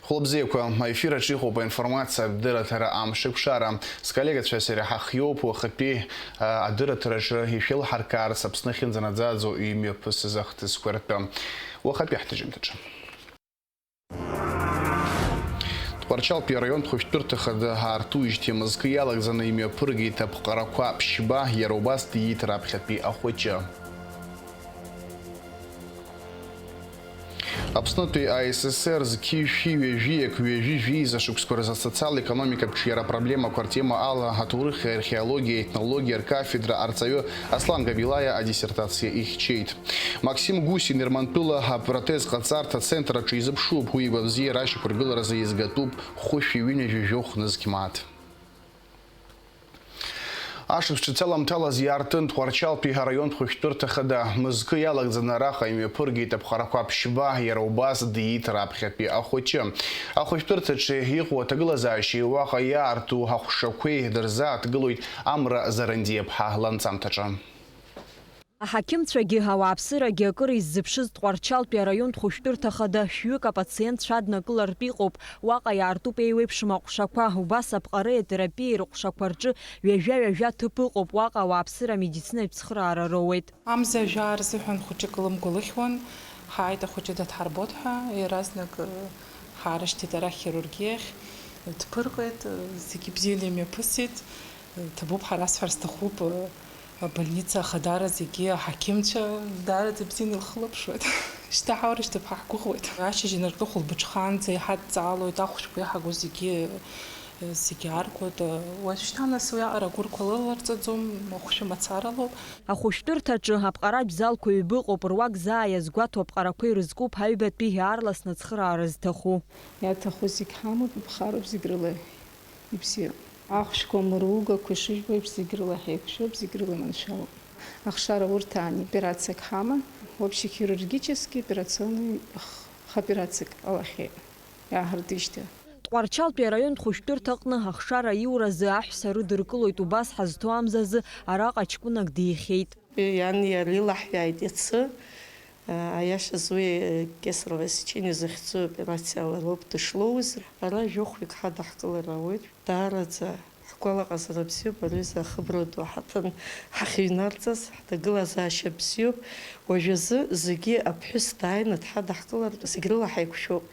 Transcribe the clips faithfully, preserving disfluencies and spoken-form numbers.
Хәлыбзиақәа, аефир аҿы иҟоуп аинформациатә дырраҭара Амшеикәшара. Сколлегацәа сареи ҳахиоуп уахатәи, а, адырраҭараҿы ишәылҳаркаарц Аԥсны ахьынӡанаӡааӡо имҩаԥысыз ахҭысқәа ртәы. Уахатәи ҳҭыжьымҭаҿы. Тҟәарчалтәи араионтә хәышәтәырҭа хада аартуижьҭеи мызкы иалагӡаны имҩаԥыргеит аԥҟарақәа ԥшьба, иара убас диит раԥхьатәи ахәыҷы. Аԥснытәи А С С Р зқьи жәшәи ҩажәи акы ҩажәи жәеиза шықәсқәа рзы асоциал-економикатә ҿиара апроблемақәа ртема ала аҭоурыхи археологиеи аетнологиа ркафедра арҵаҩы Аслан Габилаиа адиссертациа ихьчеит. Максим Гусин Ермантәыла апротез ҟаҵарҭа ацентр аҿы изыԥшуп, уи игәабзиара ашьақәыргыларазы еизгатәуп хәышәи ҩынҩажәи жәохә нызқь мааҭ. Ашықәс ҿыц аламҭалаз иаартын Тҟәарчалтәи араионтә хәышәтәырҭа хада. Мызкы иалагӡаны араҟа имҩаԥыргеит аԥҟарақәа ԥшьба, иара убас диит раԥхьатәи ахәыҷы. Ахәышәтәырҭаҿы иҟоу аҭагылазаашьеи уаҟа иаарту аҟәшақәеи дырзааҭгылоит Амра Зарандиаԥҳа ланҵамҭаҿы. Аҳақьымцәагьы ауааԥсырагьы акыр иззыԥшыз Тҟәарчалтәи араионтә хәышәтәырҭа хада шәҩык апациентцәа аднакылартә иҟоуп. Уаҟа иаартуп еиуеиԥшым аҟәшақәа, убас аԥҟареи атерапиеи рҟәшақәа рҿы ҩажәа-ҩажәа ҭыԥ ыҟоуп, уаҟа ауааԥсыра амедицинатә цхыраара роуеит. Амза жәаа рзыҳәан хәыҷык лымгәа лыхьуан, ҳааит ахәыҷы дадҳарбоит ҳәа, иаразнак, э, ҳаарышьҭит арахь хирургиахь, дԥырҟеит, э, зегьы бзиала имҩаԥысит, э, ҭабуп ҳәа расҳәар сҭахуп, э, Абольница ахадара зегьы аҳақьымцәа даараӡа ибзианы илхылаԥшуеит. Шьҭа ҳаурышьҭып ҳәа ҳгәыӷуеит. Ашьыжь инаркны хәылбыҽханӡа иҳадҵаалоит, ахәшәқәа иаҳагоу зегьы, зегьы аргоит. Уажәшьҭа нас уиаҟара агәырқәа лыларҵаӡом, ахәшәы мацаралоуп. Ахәышәтәырҭаҿы аԥҟаратә залқәа ҩба ыҟоуп, руак заа иазгәаҭоу аԥҟарақәа ирызкуп аҩбатәи иаарласны ацхыраара зҭаху. Иаҭаху зегь ҳамоуп, иԥхароуп зегь рыла. Ибзиоуп. Ахәшәқәа мыругақәа ишыжәбо еиԥш, зегь рыла ҳаиқәшәоуп, зегь рыла иманшәалоуп. Ахшара урҭ аан операциак ҳаман, вообще хирургически операционный х-, х-операциак ҟалахьеит, иааҳардыжьҭеи. Тҟәарчалтәи араионтә хәышәтәырҭаҟны ахшара аиуразы аҳәса рыдыркылоит, убас ҳазҭоу амзазы араҟа ҷкәынак деихьеит. Иани иареи илаҳәааит иацы, аиашаз уи кесарево сечение захьӡу аоперациа лоуп дышлоуз. Ара жәохәҩык ҳадаҳкылар ауеит. Даараӡа ҳгәалаҟазара бзиоуп, ари изы ахыбра ду ҳаҭан ҳахьыҩнарҵаз, ҳҭагылазаашьа бзиоуп. Уажәазы зегьы аԥҳәыс дааины дҳадаҳкылартә зегь рыла ҳаиқәшәоуп.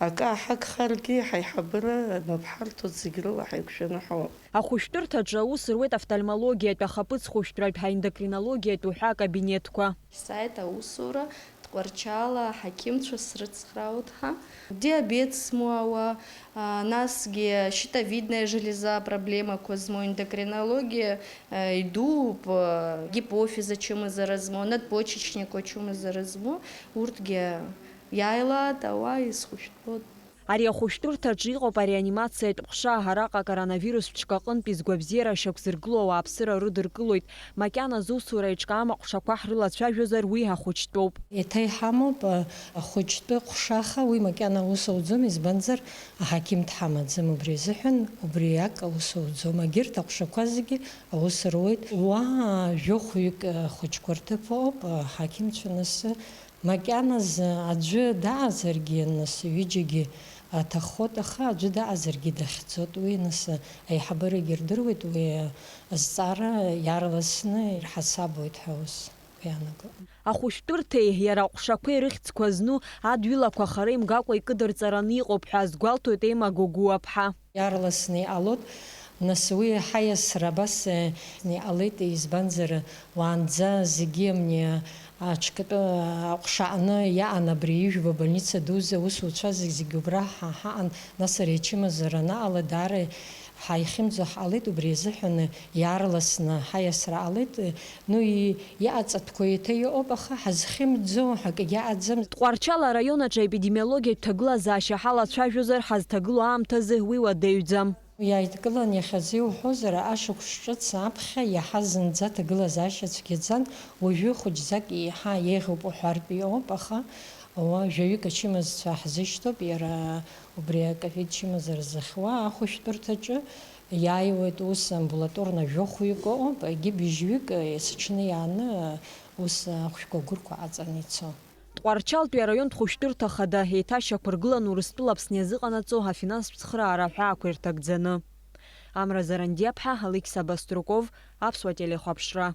Акы ааҳагхаргьы ҳаиҳабыра нап ҳарҭоит, зегь рыла ҳаиқәшәаны ҳауп. Ахәышәтәырҭаҿы аус руеит офтальмологиатә, ахаԥыц хәышәтәратә, аендокринологиатә уҳәа акабинетқәа. Исааит аусура, Тҟәарчала аҳақьымцәа срыцхраауеит ҳәа. Диабет змоу ауаа, а, насгьы щитовидная железа проблемақәа змоу, ендокринологиа, а, идууп, а, гипофиз ачымазара змоу, надпочечник ачымазара змоу, урҭгьы иааилаат ауаа изхәышәтәуа. Ари ахәышәтәырҭаҿы иҟоуп ареанимациатә ҟәша, араҟа акоронавирус ԥшқа аҟынтәи згәабзиара шьақәзыргылоу ауааԥсыра рыдыркылоит. Макьана зусура еиҿкаам аҟәшақәа ҳрылацәажәозар, уи ахәыҷтәоуп. Еиҭа иҳамоуп, а, ахәыҷтәы ҟәшаха, уи макьана аус ауӡом, избанзар, аҳақьым дҳамаӡам убри азыҳәан, убриак аус ауӡом. Егьырҭ аҟәшақәа зегьы аус руеит. Уа жәохәҩык, а, хәыҷқәа рҭыԥ ыҟоуп, а, аҳақьымцәа нас Макьаназы аӡәы даҟазаргьы, нас ҩыџьагьы аҭаххоит, аха аӡәы даҟазаргьы дахьӡоит. Уи нас аиҳабырагьы рдыруеит, уи азҵаара иаарласны ирҳасабуеит ҳәа ус иаанагоит. Ахәышәтәырҭеи иара аҟәшақәеи рыхьӡқәа зну адҩылақәа хара имгакәа икыдырҵараны иҟоуп ҳәа азгәалҭоит Ема Гогәуаԥҳа. Иаарласны иҟалоит, нас уи ҳаиасра абас, э, иҟалеит, избанзар, уаанӡа зегьы амни аҽкатәы аҟәша аҟны иаан, абри ижәбо абольница дуӡӡа аусуцәа зегь, зегь убра ҳа-, ҳаҟан, нас ари ачымазара анаҟала даара ҳаихьымӡо ҳҟалеит, убри азыҳәан иаарласны ҳаиасра ҟалеит, ну, и-, иҟаҵатәқәа еиҭа иҟоуп, аха ҳазхьымӡо ҳәа акгьы аӡам. Тҟәарчал араион аҿы аепидемиологиатә ҭагылазаашьа ҳалацәажәозар, ҳазҭагылоу аамҭазы уи уадаҩӡам. Иааидкылан иахьазы иуҳәозар, ашықәс ҿыц аԥхьа иаҳа зынӡа ҭагылазаашьа цәгьаӡан, уажәы хәыҷӡак еиҳа еиӷьуп уҳәартә иҟоуп, аха уа жәаҩык ачымазцәа ҳзышьҭоуп, иара убри аковид чымазара зыхьуа ахәышәтәырҭаҿы иааиуеит, ус амбулаторно жәохәҩык ыҟоуп, егьи быжьҩык есыҽны иааны ус ахәшәқәа агәырқәа аҵаны ицо. Тҟәарчалтәи араионтә хәышәтәырҭа хада еиҭашьақәыргылан Урыстәыла Аԥсны иазыҟанаҵо афинанстә цхыраара аҳәаақәа ирҭагӡаны. Амра Зарандиаԥҳа, Алықьса Баструков, Аԥсуа телехәаԥшра.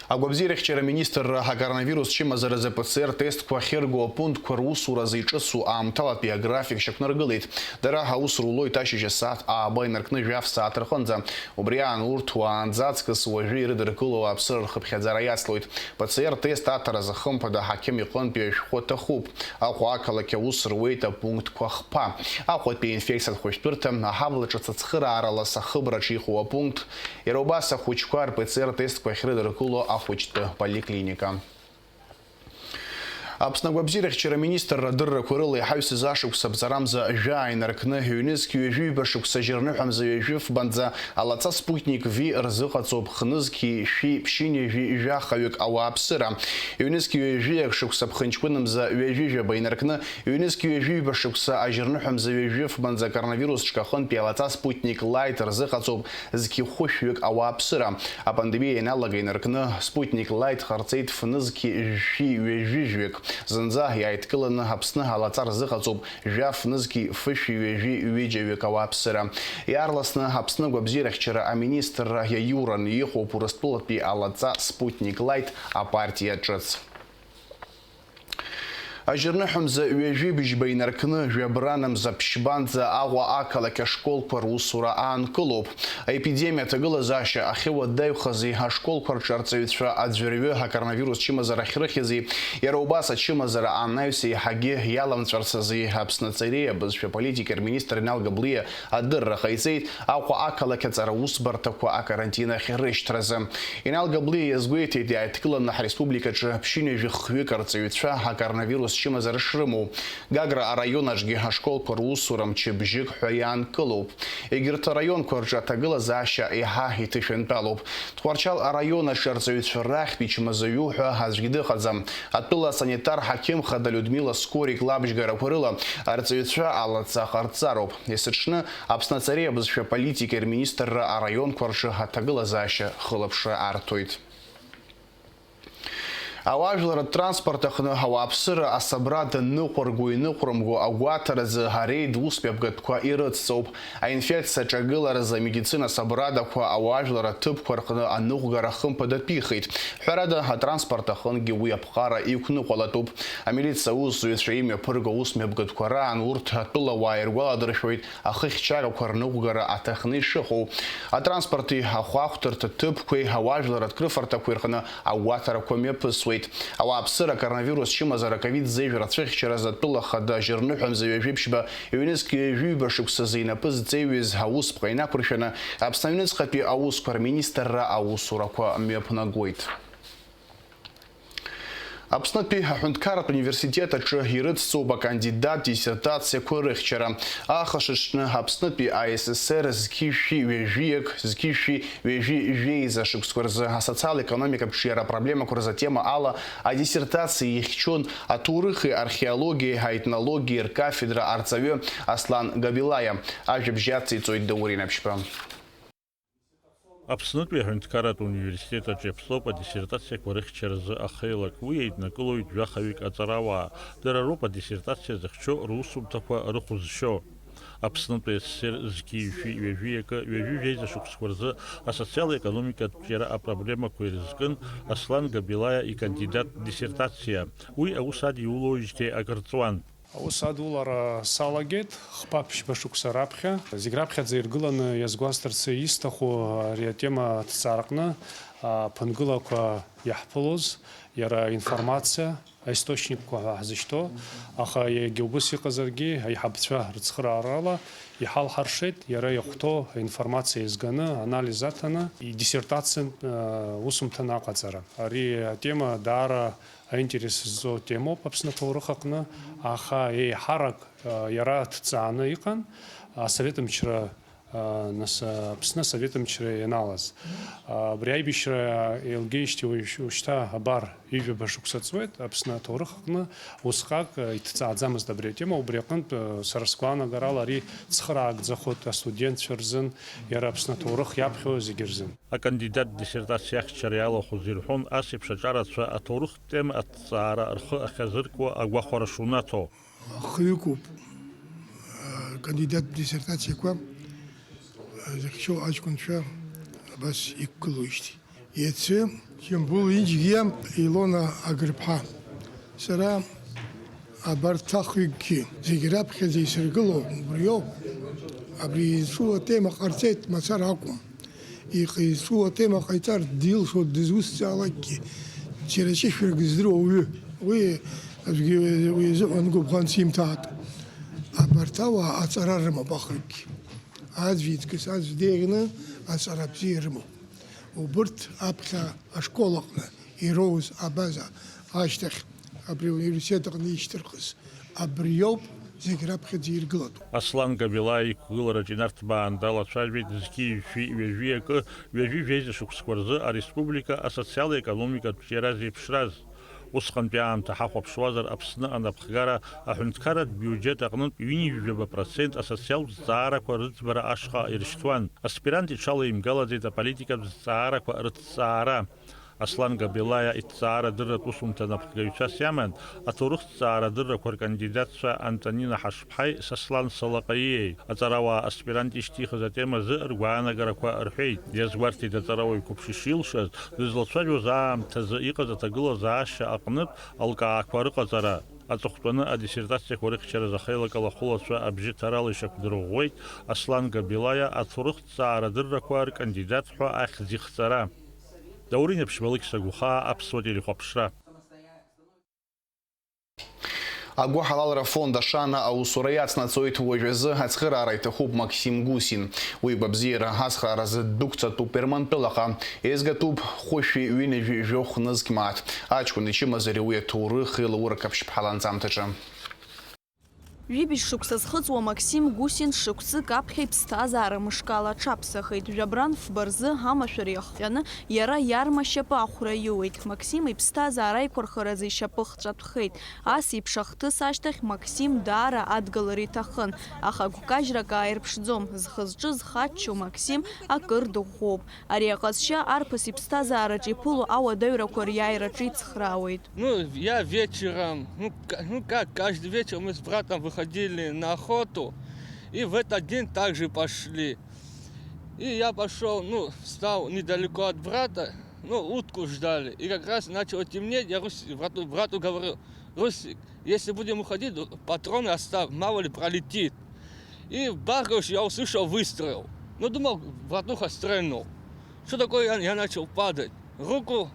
Агәабзиарахьчара аминистрра акоронавирус чымазаразы П Ц Р тестқәа ахьырго апунктқәа русуразы иҿыцу аамҭалатәи аграфик шьақәнаргылеит. Дара аус рулоит ашьыжь асааҭ ааба инаркны жәаф сааҭ рҟынӡа. Убри аан урҭ уаанӡа аҵкыс уажәы ирыдыркыло аԥсыра рхыԥхьаӡара иацлоит. П Ц Р тест аҭаразы хымԥада аҳақьым иҟынтәи ашәҟәы аҭахуп. Аҟәа ақалақь аус руеит апунктқәа хԥа. Аҟәатәи аинфекциатә хәышәтәырҭа, аҳабла ҿыц ацхыраарала сахыбраҿы иҟоу апункт, иара убас ахәыҷқәа р-П Ц Р тестқәа ахьрыдыркыло ахәыҷтәы поликлиника. Аԥсны агәабзиарахьчара аминистрра адыррақәа рыла иҳаҩсыз ашықәс аԥҵарамза жәаа инаркны, ҩнызқь ҩажәи ҩба шықәса жьырныҳәамза ҩажәи фбанӡа алаҵа Спутник V рзыҟаҵоуп хнызқьи шәи ԥшьынҩажәи жәахаҩык ауааԥсыра. Ҩнызқь ҩажәи ак шықәса ԥхынҷкәынымза ҩажәи жәаба инаркны, ҩнызқь ҩажәи ҩба шықәса ажьырныҳәамза ҩажәи фбанӡа акоронавирус ҿкахынтәи алаҵа Спутник Лайт рзыҟаҵоуп зқьи хәышәҩык ауааԥсыра. Апандемиа ианалага инаркны, Спутник Лайт ҟарҵеит фнызқьи жәшәи ҩажәи жәҩык. Зынӡа иааидкыланы Аԥсны алаҵа рзыҟаҵоуп жәаф нызқьи фышәи ҩажәи ҩыџьаҩык ауааԥсыра. Иаарласны Аԥсны агәабзиарахьчара аминистрра иаиураны иҟоуп Урыстәылатәи алаҵа Спутник Лайт апартиа ҿыц. Ажьырныҳәамза ҩажәи быжьба инаркны, жәабранамза ԥшьбанӡа Аҟәа ақалақь ашколқәа русура аанкылоуп. Аепидемиа аҭагылазаашьа ахьыуадаҩхази, ашколқәа рҿы арҵаҩцәа аӡәырҩы акоронавирус чымазара ахьрыхьызи, иара убас ачымазара анаҩс еиҳагьы иаламҵәарц азы Аԥсны аҵареи абызшәа политикеи рминистр Инал Габлиа адырра ҟаиҵеит Аҟәа ақалақь аҵара усбарҭақәа акарантин ахь рышьҭразы. Инал Габлиа иазгәеиҭеит, иааидкыланы ҳреспубликаҿы ԥшьынҩажәи хҩык арҵаҩцәа акоронавирус чымазара шрымоу. Гагра араион аҿгьы ашколқәа русура мчыбжьык ҳәа иаанкылоуп. Егьырҭ араионқәа рҿы аҭагылазаашьа еиҳа иҭышәынтәалоуп. Тҟәарчал араион аҿы арҵаҩцәа рахьтә ичмазаҩу ҳәа аӡәгьы дыҟаӡам. Атәыла асанитар ҳақьым хада Людмила Скорик лабжьгарақәа рыла, арҵаҩцәа алаҵа ҟарҵароуп. Есыҽны Аԥсны аҵареи абызшәа политикеи рминистрра араионқәа рҿы аҭагылазаашьа хылаԥшра арҭоит. Ауаажәларратә транспорт аҟны ауааԥсыра асабрада ныҟәырго-иныҟәрымго агәаҭаразы ареид усмҩаԥгатәқәа ирыцҵоуп. Аинфекциа аҿагыларазы амедицина асабрадақәа ауаажәлар аҭыԥқәа рҟны аныҟәгара хымԥадатәихит. Ҳәарада, атранспорт аҟынгьы уи аԥҟара иқәныҟәалатәуп. Амилициа аусзуҩцәа имҩаԥырго аусмҩаԥгатәқәа раан урҭ атәылауаа иргәаладыршәоит ахыхьчарақәа рныҟәгара аҭахны ишыҟоу. Атранспорти ахәаахәҭырҭа ҭыԥқәеи ауаажәларратә крыфарҭақәеи рҟны агәаҭарақәа мҩаԥысуеит. Ауааԥсыра акоронавирус чымазара ковид зеижәра ацәыхьчаразы атәыла хада жьырныҳәамза ҩажәи ԥшьба ҩнызқь ҩажәи ҩба шықәсазы инапы зҵеиҩыз аусԥҟа инақәыршәаны, Аԥсны аҩныҵҟатәи аусқәа рминистрра аусурақәа мҩаԥнагоит. Аԥснытәи аҳәынҭқарратә университет аҿы ирыцҵоуп акандидат диссертациақәа рыхьчара. Аха шаҽны Аԥснытәи А С С Р зқьи шәи ҩажәиак, зқьи шәи ҩажәи жәеиза шықәсқәа рзы асоциал-економикатә ҿиара апроблемақәа рзы атема ала адиссертациа ихьчон аҭоурыхи археологиеи аетнологиеи ркафедра арҵаҩы Аслан Габилаиа. Ажәабжь ациҵоит Даур Инаԥшьба. Аԥснытәи аҳәынҭқарратә университет аҿы иаԥҵоуп адиссертациақәа рыхьчаразы ахеилак. Уи еиднакылоит жәахаҩык аҵарауаа. Дара роуп адиссертациа зыхьчо русумҭақәа рыхәызшьо. Аԥснытәи А С С Р зқьи жәшәи ҩажәи акы ҩажәи жәеиза шықәсқәа рзы асоциал-економикатә ҿиара апроблемақәа ирызкын Аслан Габилаиа икандидат диссертациа. Уи аус адиулоижьҭеи акыр ҵуан. Аус адулара салагеит хԥа-ԥшьба шықәса раԥхьа. Зегь раԥхьаӡа иргыланы иазгәасҭарц исҭаху ари атема аҭҵаараҟны аԥынгылақәа иаҳԥылоз, иара информациа аисточникқәа ҳәа ҳзышьҭоу, аха егьа убыс иҟазаргьы аиҳабацәа рыцхыраарала иҳалҳаршеит иара иахәҭоу аинформациа еизганы, анализ аҭаны, идиссертациантә, э, усумҭан аҟаҵара. Ари атема даара аинтерес зҵоу темоуп Аԥсны аҭоурых аҟны, аха еиҳарак, а, иара ҭҵааны иҟан, асовет мчра Нас Аԥсны асовет мчра ианалаз, абри аибашьра еилгеижьҭеи уажә-, ушьҭа абар ҩажәаба шықәса ҵуеит Аԥсны аҭоурых аҟны усҟак иҭҵааӡамызт абри атема. Убри аҟынтә, сара сгәаанагарала, ари цхыраагӡахоит астудентцәа рзын, иара Аԥсны аҭоурых иаԥхьо зегьы рзын. Акандидат диссертациа ахьчара иалахәыз ирҳәон ас еиԥш аҿарацәа аҭоурыхтә тема аҭҵаара рхы ахьазыркуа агәахәара шунаҭо. Хҩыкуп, э, кандидат диссертациақәа, э, зыхьчо аҷкәынцәа абас иқәгылоижьҭеи. Иацы Џьамбул Инџьгиа, Илона Агрыԥҳа. Сара абарҭ ахҩыкгьы зегь раԥхьаӡа исыргыло убриоуп. Абри изҿу атема ҟарҵеит мацара акәым. Иҟаиҵо атема ҟаиҵар дилшо дызусҭзаалакгьы, џьара ҷышәрак здыруа уаҩы, уи аӡәгьы уи изыҳәан гәыбӷан симҭааит. Абарҭ ауаа аҵара рымоуп ахҩыкгьы. Аӡә иҵкыс аӡә деиӷьны аҵара бзиа рымоуп. Убырҭ аԥхьа ашкол аҟны ироуз абаза ашьҭахь абри ауниверситет аҟны ишьҭырхыз. Абриоуп зегь раԥхьаӡа иргылатәу. Аслан Габилаиа иқәгылараҿ инарҭбаан далацәажәеит зқьи жәшәи ҩажәи акы, ҩажәи жәеиза шықәсқәа рзы ареспублика асоциал-економикатә ҿиара зеиԥшраз. Усҟантәи аамҭа ҳахәаԥшуазар, Аԥсны анапхгара аҳәынҭқарратә биуџьет аҟнытә ҩынҩажәаба процент асоциалтә зҵаарақәа рыӡбара ашҟа иршьҭуан. Аспирантцәа иҽалеимгалаӡеит аполитикатә зҵаарақәа рыҭҵаара. Аслан Габилаиа иҭҵаарадырратә усумҭа напхгаҩцәас иаман аҭоурыхҭҵаара адыррақәа ркандидатцәа Антонина Ҳашԥҳаи Сослан Салаҟаиеи. Аҵарауаа аспирант ишьҭихыз атемазы ргәаанагарақәа рҳәеит. Иазгәарҭеит аҵарауаҩ қәыԥш ишилшаз, дызлацәажәоз аамҭазы иҟаз аҭагылазаашьа аҟнытә алкаақәа рыҟаҵара. Аҵыхәтәаны адиссертациақәа рыхьчаразы ахеилакала ахәылацәа абжьы ҭарала ишьақәдырӷәӷәеит Аслан Габилаиа аҭоурыхҭҵаара адыррақәа ркандидат ҳәа ахьӡ ихҵара. Даур Инаԥшьба, Алықьса Гәхаа, Аԥсуа телехәаԥшра. Агәыҳалалра фонд Ашана аусура иацнаҵоит. Уажәазы ацхыраара иҭахуп Максим Гусин. Уи гәабзиара ацхрааразы ддәықәҵатәуп Ермантәылаҟа. Еизгатәуп хәышәи ҩынҩажәи жәохә нызқь мааҭ. Аҷкәын ичымазари уи аҭоурых илаурак аԥшьԥҳа ланҵамҭаҿы. Ҩыбжь шықәса зхыҵуа Максим Гусин шықәсык аԥхьа иԥсҭазаара мышкала аҽаԥсахит. Жәабран фба рзы амашәыр иахҟьаны иара иарма шьапы ахәра иуеит. Максим иԥсҭазаара аиқәырхаразы ишьапы хҵәатәхеит. Ас еиԥш ахҭыс ашьҭахь Максим даара адгылара иҭахын, аха гәкажьрак ааирԥшӡом. Зхы-зҿы зхаччо Максим акыр дыӷәӷәоуп. Ари аҟазшьа арԥыс иԥсҭазаараҿы иԥыло ауадаҩрақәа риааираҿы ицхраауеит. Ну, я вечером, ну, ка-, ну как, каждый вечер мы с братом выходили на охоту, и в этот день также пошли. И я пошёл, ну, встал недалеко от брата, ну, утку ждали. И как раз начало темнеть, я Рус-, брату, брату говорю: «Русик, если будем уходить, патроны оставь, мало ли пролетит». И бах, короче, я услышал выстрел. Ну, думал, братуха стрельнул. Что такое? Я, я начал падать. Руку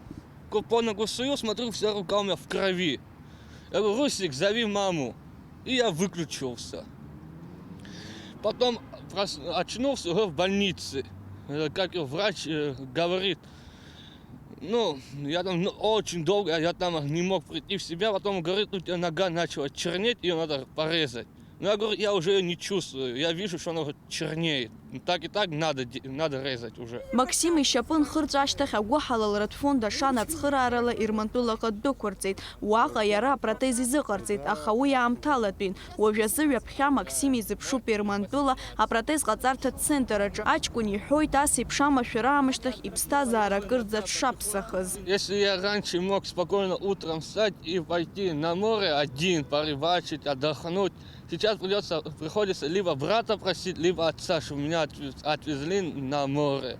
ку-, по ногу сую, смотрю, вся рука у меня в крови. Я говорю: «Русик, зови маму». И я выключился. Потом прос-, очнулся уже в больнице. Э, как и врач, э, говорит, ну, я там, ну, очень долго, я там не мог прийти в себя. Потом, говорит, у тебя нога начала чернеть, её надо порезать. Ну, я говорю, я уже её не чувствую, я вижу, что она уже чернеет. Ну, так и так надо де-, надо резать уже. Максим ишьапы нхырҵәа ашьҭахь агәыҳалалратә фонд Ашана ацхыраарала Ермантәылаҟа ддәықәырҵеит. Уаҟа иара апротез изыҟарҵеит, аха уи аамҭалатәин. Уажәазы ҩаԥхьа Максим изыԥшуп Ермантәыла апротез ҟаҵарҭа центр аҿы. Аҷкәын иҳәоит, ас еиԥш амашәыр аамышьҭахь иԥсҭазаара акырӡа дшаԥсахыз. Если я раньше мог спокойно утром встать и пойти на море один, порыбачить, отдохнуть, сейчас придётся, приходится либо брата просить, либо отца, чтобы меня отвез-, отвезли на море.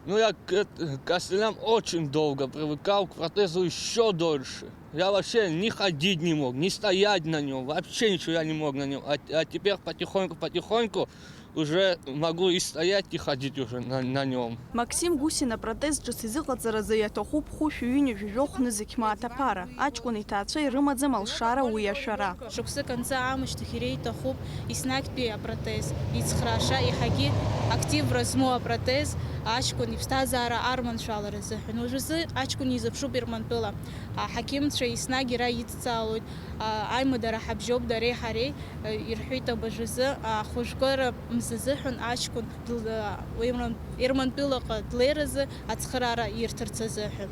Ну, я к-, эт-, костылям очень долго привыкал, к протезу ещё дольше. Я вообще ни ходить не мог, ни стоять на нём, вообще ничего я не мог на нём. А, а теперь потихоньку, потихоньку уже могу и стоять, и ходить уже на, на нём. Максим Гусин апротез ҿыц изыҟаҵаразы иаҭахуп хәышә ҩынҩажәи жәохә нызқь мааҭ аԥара. Аҷкәын иҭаацәа ирымаӡам алшара уи ашәара. Шықәсык анҵы аамышьҭахь иреиҭахуп еснагьтәи апротез ицхрааша, еиҳагьы активра змоу апротез аҷкәын иԥсҭазаара арманшәалара азыҳәан. Уажәазы аҷкәын изыԥшуп Ермантәыла. Аҳақьымцәа еснагь иара идҵаалоит. А, аимадара ҳабжьоуп дареи ҳареи, а, ирҳәеит абыржәазы, а, хәыжәкыра Сазыҳәан аҷкәын дл-, Ерман-, Ермантәылаҟа длеиразы ацхыраара ирҭарц азыҳәан.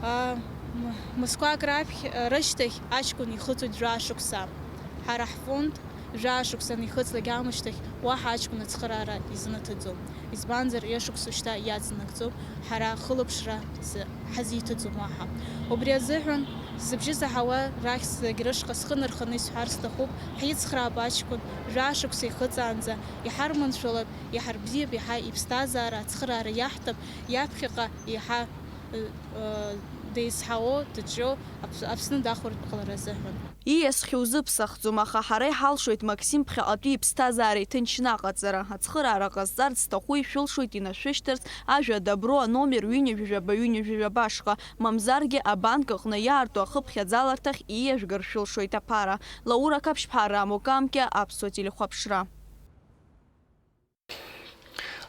А, м-, мызқәак раԥхь, рышьҭахь аҷкәын ихыҵуеит жәаа шықәса. Ҳара ҳфонд жәаа шықәса анихыҵлак аамышьҭахь уаҳа аҷкәын ацхыраара изнаҭаӡом. Избанзар, ҩажәа шықәса шьҭа иаҵанакӡом, ҳара хылаԥшра ҳзы-, ҳазиҭаӡом уаҳа. Убри азыҳәан, сыбжьы заҳауа рахь зегь рышҟа схы нарханы исҳәар сҭахуп, ҳицхраап аҷкәын, жәаа шықәса ихыҵаанӡа, иҳарманшәалап, иҳарбзиап, иаҳа иԥсҭазаара ацхыраара иаҳҭап, иаԥхьаҟа иаҳа, ы, ы, деизҳауа, дыҿио Аԥс-, Аԥсны дахәартә ҟалара азыҳәан. Ииасхьоу узыԥсахӡом, аха ҳара иҳалшоит Максим ԥхьаҟатәи иԥсҭазаара иҭынчны аҟаҵара. Ацхыраара ҟазҵарц зҭаху ишәылшоит инашәышьҭырц ажәа добро аномер ҩынҩажәижәаба ҩынҩажәижәаба ашҟа, мамзаргьы абанк аҟны иаарту ахыԥхьаӡаларҭахь ииажәгар шәылшоит аԥара. Лаура Қаԥшьԥҳа, Рамо Камкьа, Аԥсуа телехәаԥшра.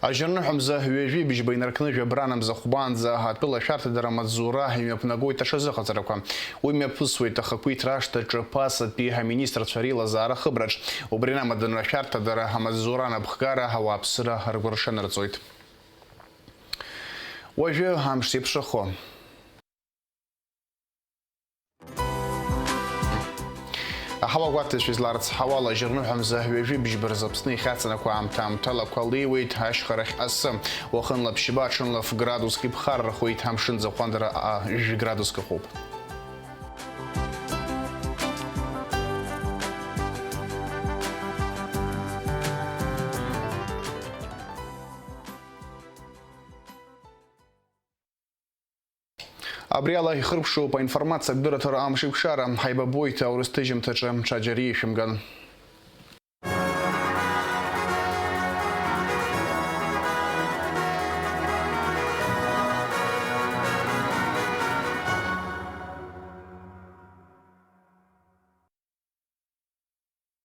Ажьырныҳәа мза ҩажәи быжьба инаркны жәабран мза хәбаанӡа атәыла ашәарҭадара амаҵзура имҩаԥнагоит аҽазыҟаҵарақәа. Уи мҩаԥысуеит ахақәиҭра ашҭаҿы ԥасатәи аминистрцәа реилазаара ахыбраҿ. Убри инамаданы ашәарҭадара амаҵзура анапхгара ауааԥсыра ргәырҽанырҵоит. Уажәы амш зеиԥшрахо. Аҳауа гәаҭаҩцәа изларыцҳауала, ажьырныҳәа мза ҩажәи быжьба рзы Аԥсны иахьацынхо аамҭа-аамҭалақәа леиуеит ашьхарахь асы. Уахынла ԥшьба, аҽынла ф-градуск иԥхаррахоит, амшын ӡахәандара а, жәаҩа градуск ыҟоуп. Абри ала ихыркәшоуп аинформациа адырраҭара амш еиқәшара. Ҳаибабоит аурыс ҭыжьымҭаҿы, ҽаџьара ишәымган.